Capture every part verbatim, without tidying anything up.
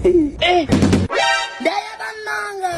Dèyè bann nanga.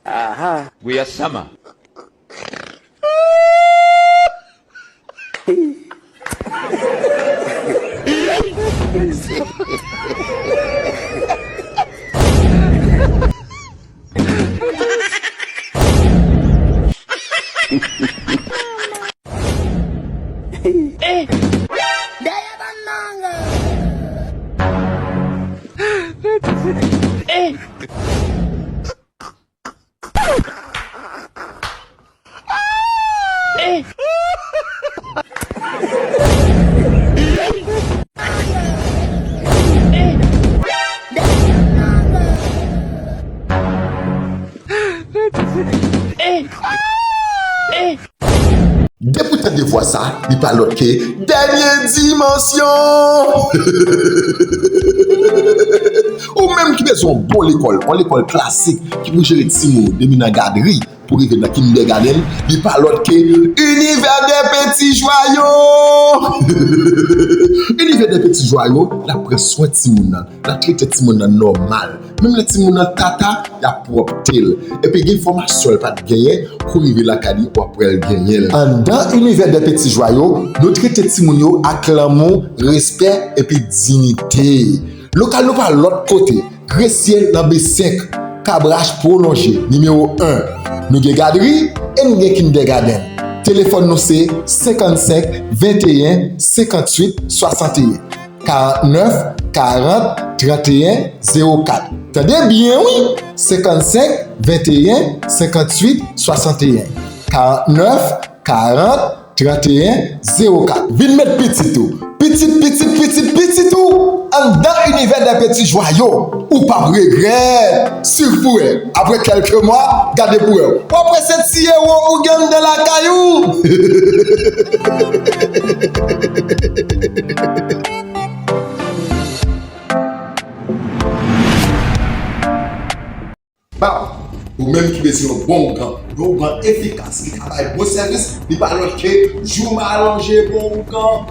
Aha. Guyasama. Dèyè bann nanga. Depi w tande vwa sa, li pa lòt ke Dènye Dimansyon! Ou menm ki bezwen yon bon lekòl, yon lekòl klasik ki pou jere timoun depi nan gadri pou rive nan kindègadenn, li pa lòt ke Univers des Petits Joyaux! Univers des Petits Joyaux, l ap pran swen timoun nan, l ap trete timoun nan nòmal. Menm lè timoun nan tata, y ap pwòpte l. Epi gen fòmasyon l pa t genyen, kou rive lakay li, w ap wè l genyen l. Anndan Univers des Petits Joyaux, nou trete timoun yo ak lanmou, respè, epi diyite. Lokal nou pa lòt kote, Gresye nan B senk, Kabrach Pwolonje, nimewo en. Nou gen gadri e nou gen kindègadenn. Telefòn nou se senkannsenk venteyen senkantuit swasanteyen. Karantnèf karant tranteyen zewo kat. Tande byen wi, senkannsenk venteyen senkantuit swasanteyen. Karantnèf karant tranteyen zewo kat. Vin met pitit ou, pitit pitit pitit pitit ou anndan Univers des Petits Joyaux. Ou p ap regrèt. Swiv pou wè. Apre kèlke mwa, gade pou wè. W ap wè se ti ewo ou gen anndan lakay ou. Baw, ou menm ki bezwen yon bon ougan, yon ougan efikas ki ka bay bon sèvis, li pa lòt ke Jouma Lonje Bon Ougan.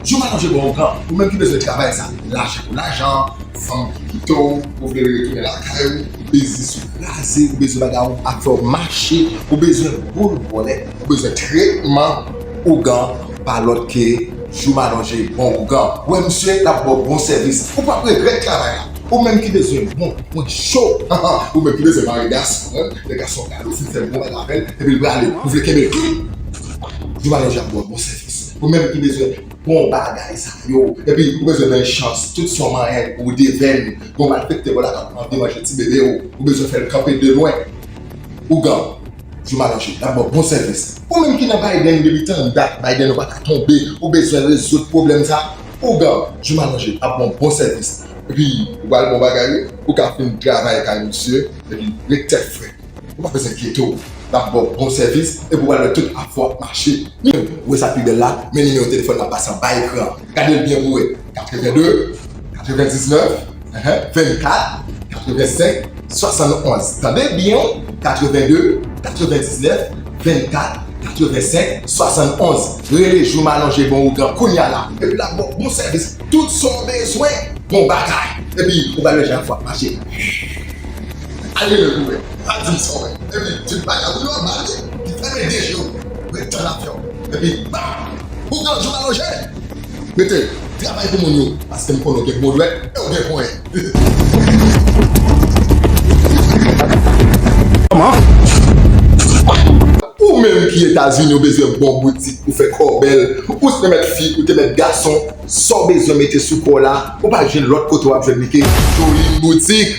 Jouma Lonje Bon Ougan, ou menm ki bezwen travay sa, lajan pou lajan, fanm ki kite w, ou vle retounen lakay ou, ou biznis ou kraze, ou bezwen bagay ou pa fè w mache, ou bezwen boul vòlè, ou bezwen tretman ougan, pa lòt ke Jouma Lonje Bon Ougan. Wè misye, l ap ba w bon sèvis. Ou p ap regrèt travay la. Ou menm ki bezwen bon, mwen cho. Ou menm ki bezwen mare gason, nèg gason gade w fin fè bon bagay avè l, epi l prale, ou vle kenbe l. Jouma Lonje ap ba w bon sèvis. Ou menm ki bezwen bon bagay sa yo, epi ou bezwen bay chans, tout sa w manyen ou devèn, gon malfektè bò la k ap mande manje ti bebe w, ou bezwen fè l kanpe de lwen. Ougan, Jouma Lonje, l ap ba w bon sèvis. Ou menm ki nan Biden depi tan dat, Biden ou pa ka tonbe, ou bezwen rezoud pwoblèm sa, ougan, Jouma Lonje ap ba w bon sèvis. Epi, ou pral bon bagay wi, ou ka fin travay kay misye, epi ret tèt frèt. Ou pa bezwen enkyete w, l ap ba w bon sèvis, epi ou pral wè tout afè w ap mache. Ou wè sa k pi bèl la, men nimewo telefòn nan pase anba ekran an. Gade l byen pou wè. Katreven de, katrevendiznèf, vennkat, katrevensenk, swasannonz. Tande byen wi, katreven de, katrevendiznèf, vennkat, katrevensenk, swasannonz. Rele Jouma Lonje Bon Ougan kounya la. Epi l ap ba w bon sèvis. Tout sa w bezwen, bon bagay. Epi ou pral wè jan afè w ap mache. Al rele l pou wè. Al di m sa w wè. Epi tout bagay ou nòmal wi. Li fèmen de je w. Ret tann afè w. Epi bam! Ougan, Jouma Lonje! Mete, travay pou moun yo, paske m konnen w gen bon dwèt e w gen ponyèt. Kòman? Ou menm ki Etazini, ou bezwen bon boutik pou fè kò bèl, ou se te mèt fi, ou te mèt gason, sa w bezwen mete sou kò w la, ou pa jwenn lòt kote w ap jwenn li ke Joline Boutique.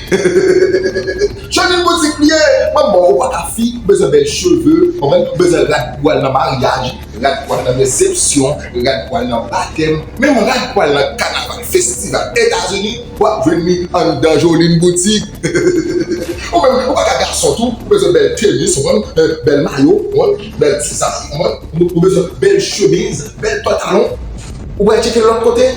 Joline Boutique li ye! Mwen m ba w, ou pa ka fi, bezwen bèl cheve, konprann? Ou bezwen rad pou al nan maryaj, rad pou al nan resepsyon, rad pou al nan batèm, menm rad pou al nan kanaval, festival Etazini, w ap jwenn li anndan Joline Boutique. Ou menm, ou pa ka gason tou, ou bezwen bèl tenis, ou konprann? Eh, bèl mayo, ou konprann? Bèl ti sa, ou konprann? Ou, ou bezwen bèl chemiz, bèl pantalon. Ou pral tcheke lòt kote?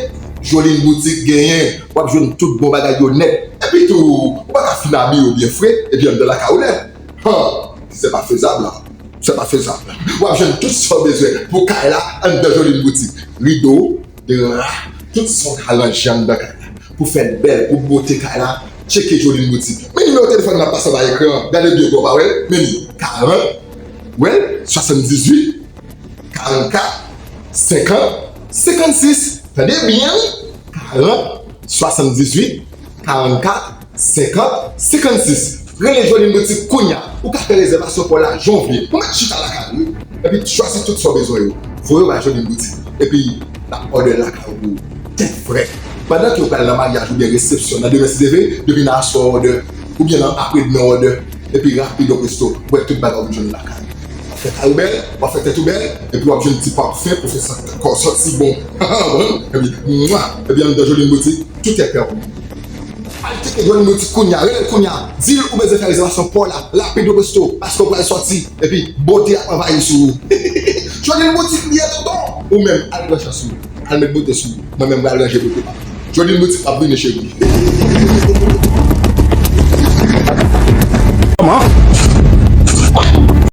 Joline Boutique genyen. W ap jwenn tout bon bagay yo nèt. Epi tou, ou pa ka fin abiye w byen fre, epi anndan lakay ou lèd. Han, se pa fezab la. Se pa fezab. W ap jwenn tout sa w bezwen pou kay la anndan Joline Boutique. Rido, dra, tout sa w ka ranje anndan kay la. Pou fè l bèl, pou bote kay la, tcheke Joline Boutique. Men nimewo telefòn nan ap pase anba ekran an. Gade byen pou w pa wè l. Men li, karant, wè l, swasanndizuit, karannkat, senkant, senkannsis. Tande byen, wi. Karant, swasanndizuit, karannkat, senkant, senkannsis. Rele Joline Boutique kounye a. Ou ka fè rezèvasyon pou w la jan w vle. Ou mèt chita lakay ou, wi. Epi chwazi tout sa w bezwen yo. Voye yo bay Joline Boutique. Epi, l ap òdè lakay ou pou tèt frèt. Pandan ke w pral nan maryaj oubyen resepsyon, nan demen si Dye vle, depi nan aswè w òdè, oubyen nan apre demen w òdè, epi rapid ou presto, w wè tout bagay ou vin jwenn lakay ou. W ap fè kay ou bèl, w ap fè tèt ou bèl, epi w ap jwenn ti pafen pou fè sa kò sòti bon. Epi, mwa, epi anndan Joline Boutique, tout est permis. Al tcheke Joline Boutique kounye a, rele l kounye a, di l ou bezwen fè rezèvasyon pou w la, rapid ou presto, paske w pral sòti, epi bote ap anvayi sou ou. Joline Boutique li ye tonton, ou menm al pran chans ou, al met bote sou ou, mwen menm m pral ranje bote pa m. Joline Boutique ap vini cheri.